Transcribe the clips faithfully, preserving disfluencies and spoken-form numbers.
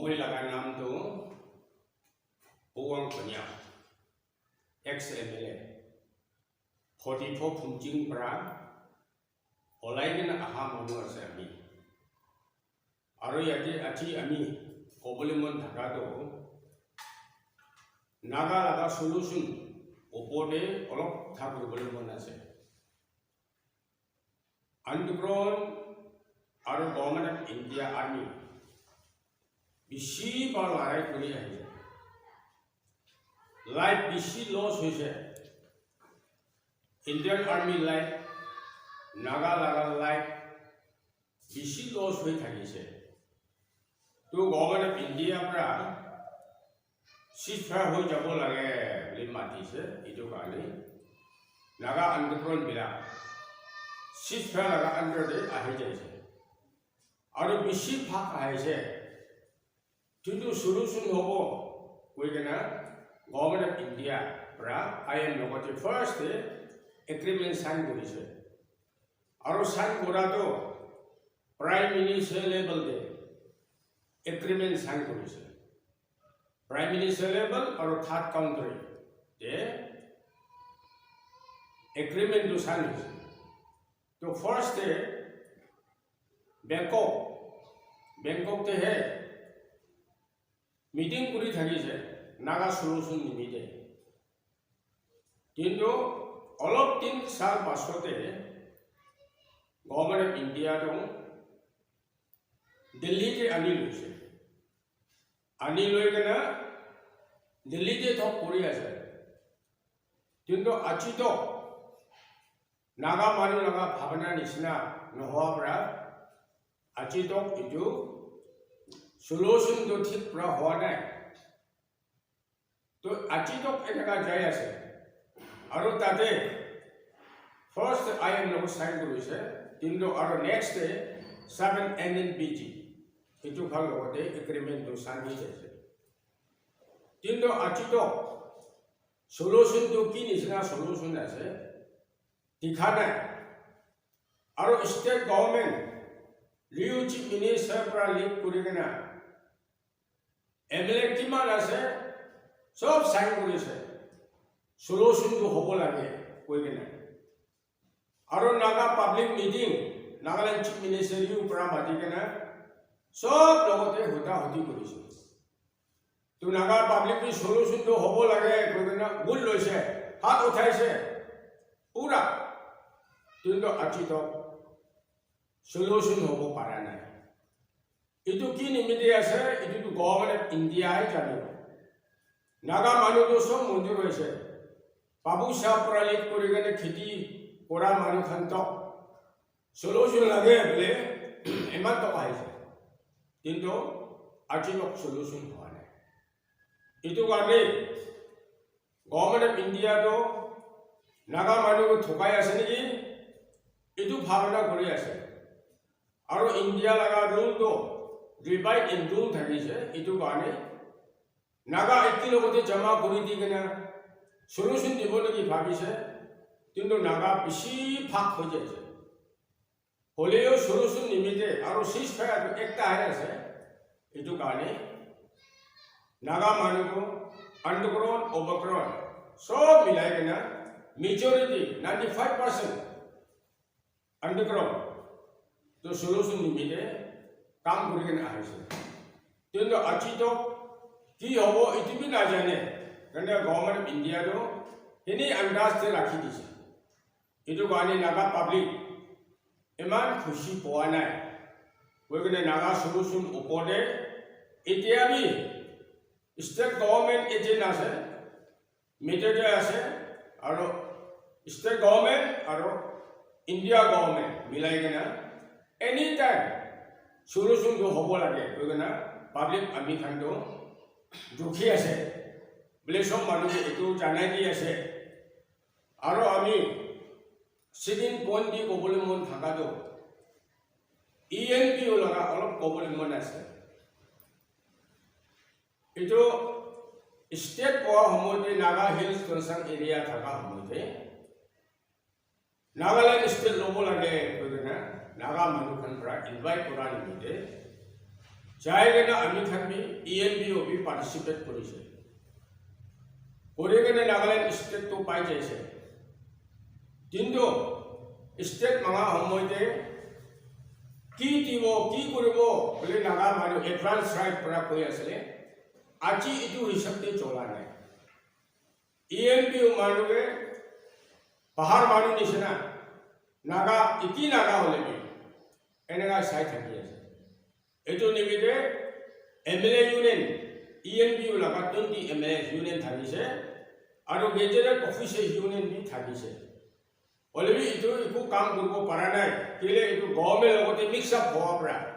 Moi laga naam tu Puwang Konya, ex M L A, forty-four Phungching para olai kena aha manu ase ami. Aru yate aji ami kobole mon thaka tu Naga laga solution opor te olop kotha kuribole mon ase. Underground aru Government of India Army bishi bar larai kuri ahise. Life bishi loss hoise. Indian Army life, Naga laga life bishi loss hoi thakise. To Government of India para ceasefire hoi jabo lage bole matise, etu karne Naga underground bilak ceasefire laga under te ahi jaise. Aru bishi bhag ahise. Kintu solution hobo koi kena Government of India para I M logote first te agreement sign korise. Aru sign kora to Prime Minister level te agreement sign korise. Prime Minister level aru third country te agreement tu sign hoise. To first te Bangkok, Bangkok te he meeting kuri thakise Naga solution nimite. Kintu olop din sal pasote Government of India tu Delhi te ani loise. Ani loi kena Delhi te thok kuri ase. Kintu aji to Naga manu laga bhabana nisina nohoa para aji tok etu solution tu thik para hoa nai. To aji tok eneka jai ase. Aru tate first I M logot sign korise, kintu aru next te seven N N B G etu khan logote agreement tu sign hoi jaise. Kintu aji tok solution tu ki nisina solution ase? Dikha nai. Aru state government, Liu Chief Minister para lead kuri kena M L A kiman ase, sob sign kurise. Solution tu hobo lage koi kena. Aru Naga public meeting, Nagaland Chief Minister Liu para mati kena sob logote huta huti kurise. To Naga public ki solution tu hobo lage koi kena bhul loise, hath uthaise pura. Kintu aji to solution hobo para nai. Etu ki nimite ase, etu tu Government of India hai janibo. Naga manu tu sob monjur hoise. Babu Sahab para lead kuri kena kheti kora manu khan to solution lage bole eman to ahise. Kintu aji tok solution hoa nai. Etu karne Government of India to Naga manu ko thokai ase niki? Etu bhabana kuri ase. Aru India laga rule to divide and rule thakise. Etu karne Naga ekti logote jama kuri di kena solution dibo niki bhabise. Kintu Naga bishi bhag hoi jaise. Holeyo solution nimite aru ceasefire tu ekta hai ase. Etu karne Naga manu ko underground, overground sob milai kena majority ninety five percent underground to solution nimite kam kuri kena ahise. Kintu aji to ki hobo etu bi najane. Karne Government of India to hini andaz te rakhi dise. Etu karne Naga public eman khushi poa nai. Koi kena Naga solution opor te etia bi state government agent ase, mediator ase, aru state government aru India government milai kena anytime solution tu hobo lage koi kena public ami khan tu dukhi ase. Bole sob manu ke etu janai di ase. Aru ami second point bi kobole mon thaka tu E N P O laga olop kobole mon ase. Etu state poa homote Naga Hills Concerned Area thaka homote Nagaland state lobo lage koi kena Naga manu khan para invite kora nimite jai kena ami khan bi E N P O bi participate korise. Kori kene Nagaland state to pai jaise. Kintu state manga homoy te ki dibo, ki koribo bole Naga manu advance right para koi asile. Aji itu hisab te chola nai. E N P O manu ke bahar manu nishina, Naga, eki Naga hole bi, eneka sai thaki ase. Etu nimite M L A union, E N P O laga twenty M L A union thakise, aru gazetted official union bi thakise. Hoile bi etu eku kam kuribo para nai, kile etu government logote mix up howa para.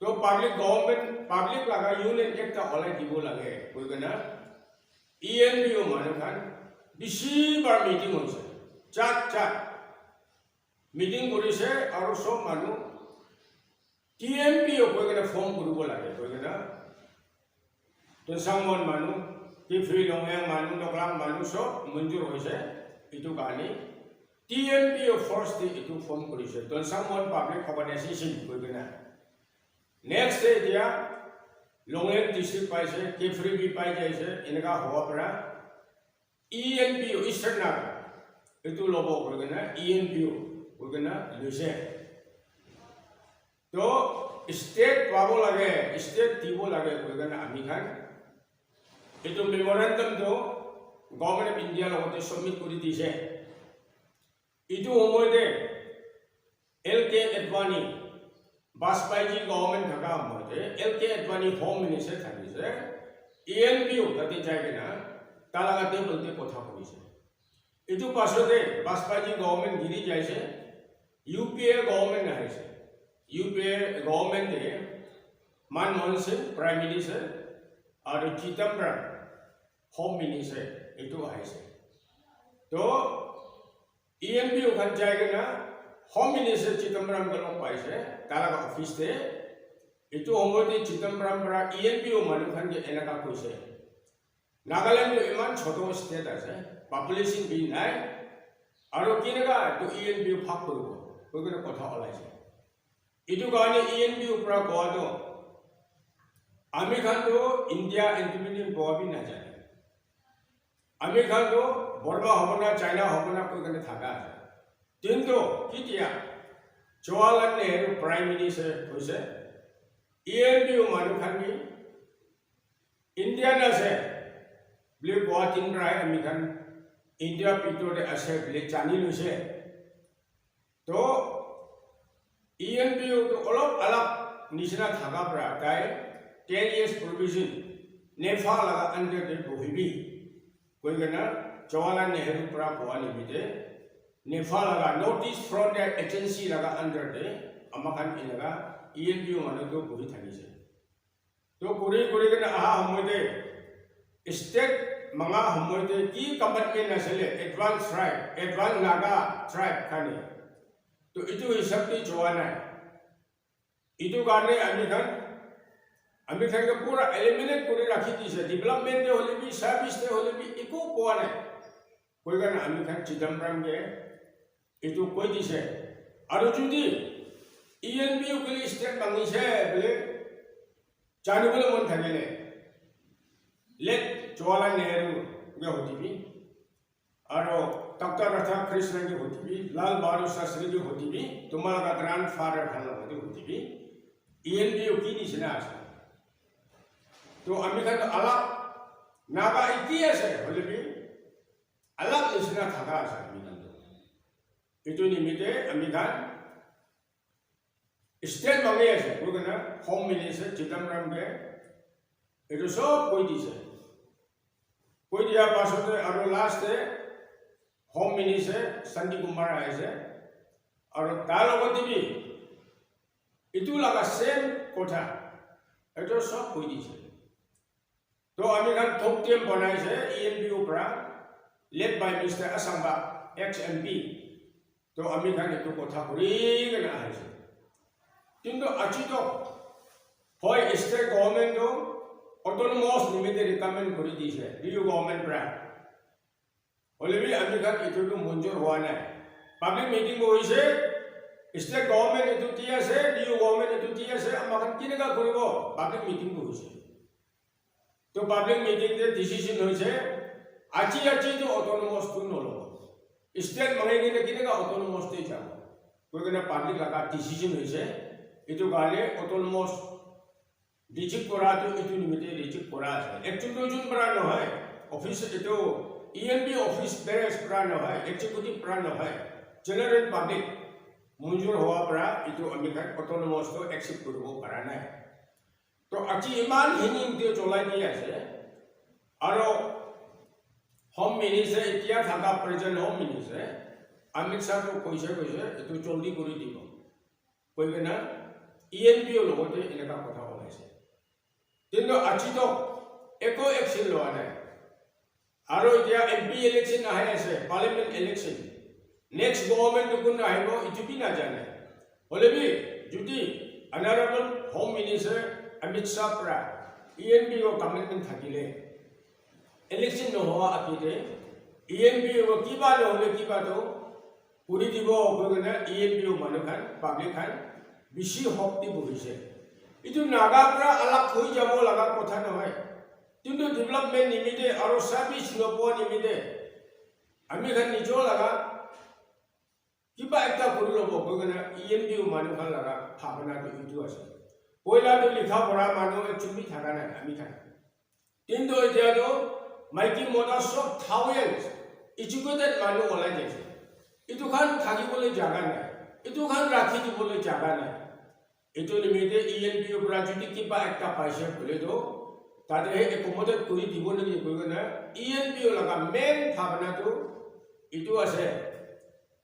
To public government, public laga union ekta olai dibo lage, koi kena E N P O manu khan bishi bar meeting hoise, chat chat meeting korise, aru sob manu T M P O koi kena form kuribo lage, koi kena Tuensangmon manu, Kiphire Longyang manu, Noklang manu sob munjur hoise. Etu karne T M P O force te etu form korise, Tuensangmon Public Organization koi kena. Next te etia Longleng district paise, Kiphire bi pai jaise, eneka howa para E N P O, Eastern Naga, etu lobo koi kena E N P O koi kena loise. To state pabo lage, state dibo lage koi kena ami khan etu memorandum to Government of India logote submit kori dise. Etu homoy te L K Advani, Vajpayee ji government thaka homoy te L K Advani Home Minister thakise, E N P O tate jai kena tala laga table te kotha korise. Etu pasot te Vajpayee ji government giri jaise, U P A government ahise. U P A government te Manmohan Singh Prime Minister aru Chidambaram Home Minister etu ahise. To E N P O khan jai kena Home Minister Chidambaram ke log paise, tala laga office te. Etu homoy te Chidambaram para E N P O manu khan ke eneka koise, Nagaland to iman choto state ase, population bi nai, aru kineka to E N P O bhag koribo, koi kena kotha olaise. Etu karne E N P O para kowa to, ami khan to India independent howa bi najane. Ami khan to Burma hobo na, China hobo na koi kena thaka ase. Kintu ketia Jawaharlal Nehru Prime Minister hoise, E N P O manu khan bi Indian ase bole kowa din para ami khan India bhitor te ase bole jani loise. To E N P O to olop alak nishina thaka para tai ten years provision NEFA laga under te bohibi koi kena Jawaharlal Nehru para kowa nimite NEFA laga North East Frontier Agency laga under te ama khan eneka E N P O manu to bohi thakise. To kuri kuri kena aha homoy te, state manga homoy te ki commitment asile, advance tribe, advance Naga tribe khan ke. To etu hisab te jowa nai. Etu karne ami khan, ami khan ke pura eliminate kuri rakhi dise, development te hole bi, service te hole bi, eku powa nai. Koi kena ami khan Chidambaram ke etu koi dise. Aru jodi E N P O kile state mangise bole, janibole mon thakile, late Jawaharlal Nehru ke hudibi, aru Doctor Radhakrishnan ke hudibi, Lal Bahadur Shastri ke hudibi, tomar laga grandfather khan logote hudibi, E N P O ki nishina ase. To ami khan to alak Naga eki ase, hole bi alak nishina thaka ase ami khan to. Etu nimite ami khan state mangi ase, koi kena Home Minister Chidambaram ke etu sob koi dise. Koi dia pasot te aru last te Home Minister Shanti Kumar ahise. Aru tar logote bi etu laga same kotha etu sob koi dise. To ami khan top team banaise E N P O para, led by Mister Asangba, ex M P. To ami khan etu kotha kuri kena ahise. Kintu aji to hoi state government to autonomous nimite recommend kuri dise, D U government para. Hole bi ami khan etu tu munjur howa nai. Public meeting bohise, state government etu ki ase, D U government etu ki ase, ama khan kineka kuribo, public meeting bohise. Public meeting te decision hoise, aji aji to autonomous tu nolobo. State mangai kene kineka autonomous te jabo. Koi kena public laga decision hoise, itu karne autonomous reject kora tu itu nimite reject kora ase. Ekjon duijon para nohoi, office itu E N P office bearers para nohoi, executive para nohoi, general public munjur howa para itu ami khan autonomous to accept kuribo para nai. To aji iman hinging te cholai di ase. Aro Home Minister, etia thaka present Home Minister Amit Shah to koise koise itu joldi kuri dibo koi kena E N P O logote eneka kotha olaise. Kintu aji to eko action loa nai. Aro etia M P election ahi ase, parliament election. Next government tu kun ahibo, itu bi najane. Hole bi, jodi Honorable Home Minister Amit Shah pra E N P O commitment thakile, election nohoa agete E N P O kiba nohole kiba to kuri dibo koi kena E N P O manu khan, public khan bishi hope di bohise. Itu Naga pra alag hoi jabo laga kotha nohoi. Kintu development nimite aro service nopoa nimite ami khan nijor laga kiba ekta kuri lobo koi kena E N P O manu khan laga bhabana tu itu ase. Poila tu likha pora manu ekjon bi thaka nai ami khan. Kintu etia tu maiki mota sob thousands educated manu olai jaise. Itu khan thakibole jaga nai. Itu khan rakhi dibole jaga nai. Itu nimite E N P O pra jodi kiba ekta paise koile tu, tate he accommodate kuri dibo naki koi kena E N P O laga main bhabana tu itu ase.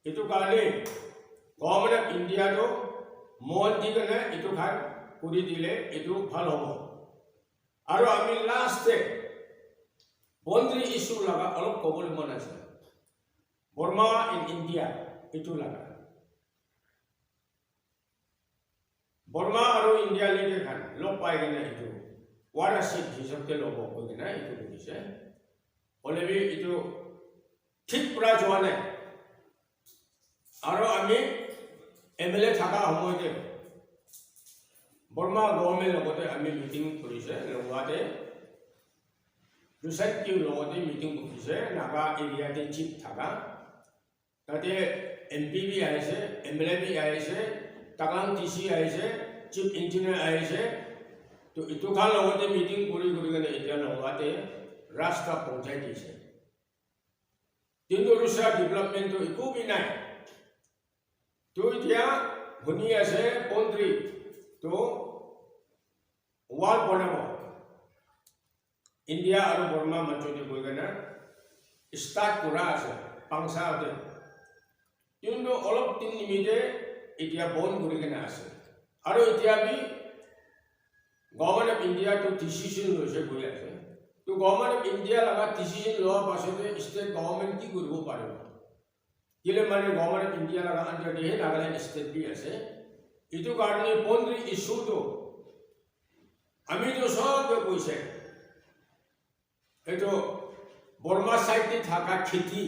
Itu karne Government of India tu mon di kena itu khan kuri dile itu bhal hobo. Aro ami last te boundary issue laga olop kobole mon ase. Burma and India itu laga. Burma aro India leader khan log pai kena itu watershed hisab te lobo koi kena itu kuri ase. Hole bi itu thik pura joa nai. Aro ami M L A thaka homoy te Burma government logote ami meeting kuri ase, Longwa te. Dusaikyo logote meeting kuri ase, Naga area te chief thaka. Tate M P bi ahise, M L A bi ahise, Taklang D C ahise, Chief Engineer ahise. To itu khan logote meeting kuri kuri kena etia Longwa te rasta pohonchai dise. Kintu dusra development to eku bi nai. To etia huni ase boundary to wall banabo. India aru Burma majot te koi kena start kura ase, Pangsa te. Kintu olop din nimite etia bon kuri kena ase. Aru etia bi Government of India to decision loise koi ase. To Government of India laga decision loa pasate state government ki kuribo paribo? Kile mane Government of India laga under te he Nagaland state bi ase. Itu karne boundary issue to ami to sob ke koise. Etu Burma side te thaka kheti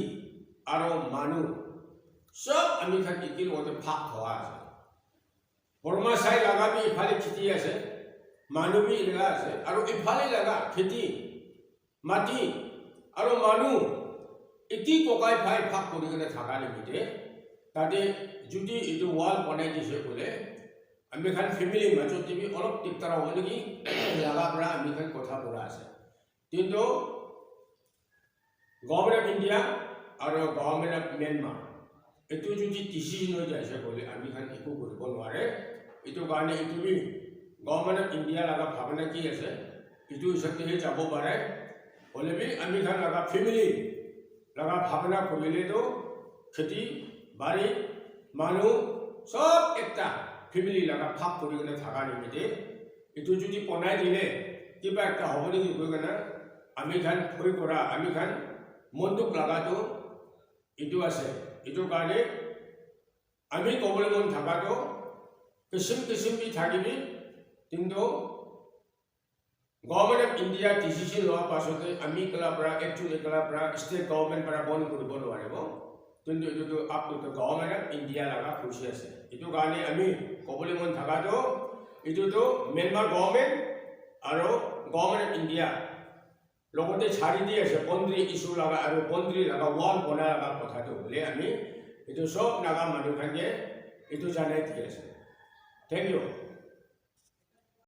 aro manu sob ami khan ekin logote bhag hoa ase. Burma side laga bi ephale kheti ase, manu bi eneka ase, aro ephale laga kheti, mati, aro manu eki kokai phai bhag kuri kena thaka nimite tate jodi etu wall banai dise kole ami khan family majot te bi olop diktar hobo naki laga para ami khan kotha kura ase. Kintu Government of India aru Government of Myanmar, etu jodi decision hoi jaise koile ami khan eku kuribo nware. Etu karne etu bi Government of India laga bhabana ki ase, etu hisab te hi jabo pare. Hoile bi ami khan laga family laga bhabana kurile to kheti bari manu sob ekta family laga bhag kuri kena thaka nimite etu jodi bonai dile kiba ekta hobo naki koi kena ami khan bhoi kura, ami khan mon dukh laga to etu ase. Etu karne ami kobole mon thaka to kisim kisim bi thakibi, kintu Government of India decision loa pasate ami ekla para, ekjon ekla para, state government para bon kuribo nwaribo. Kintu etu tu up to the Government of India laga khushi ase. Etu karne ami kobole mon thaka to etu tu Myanmar government aru Government of India logote chari di ase, boundary issue laga aru boundary laga wall bona laga kotha tu hoile ami etu sob Naga manu khan ke etu janai di ase. Thank you.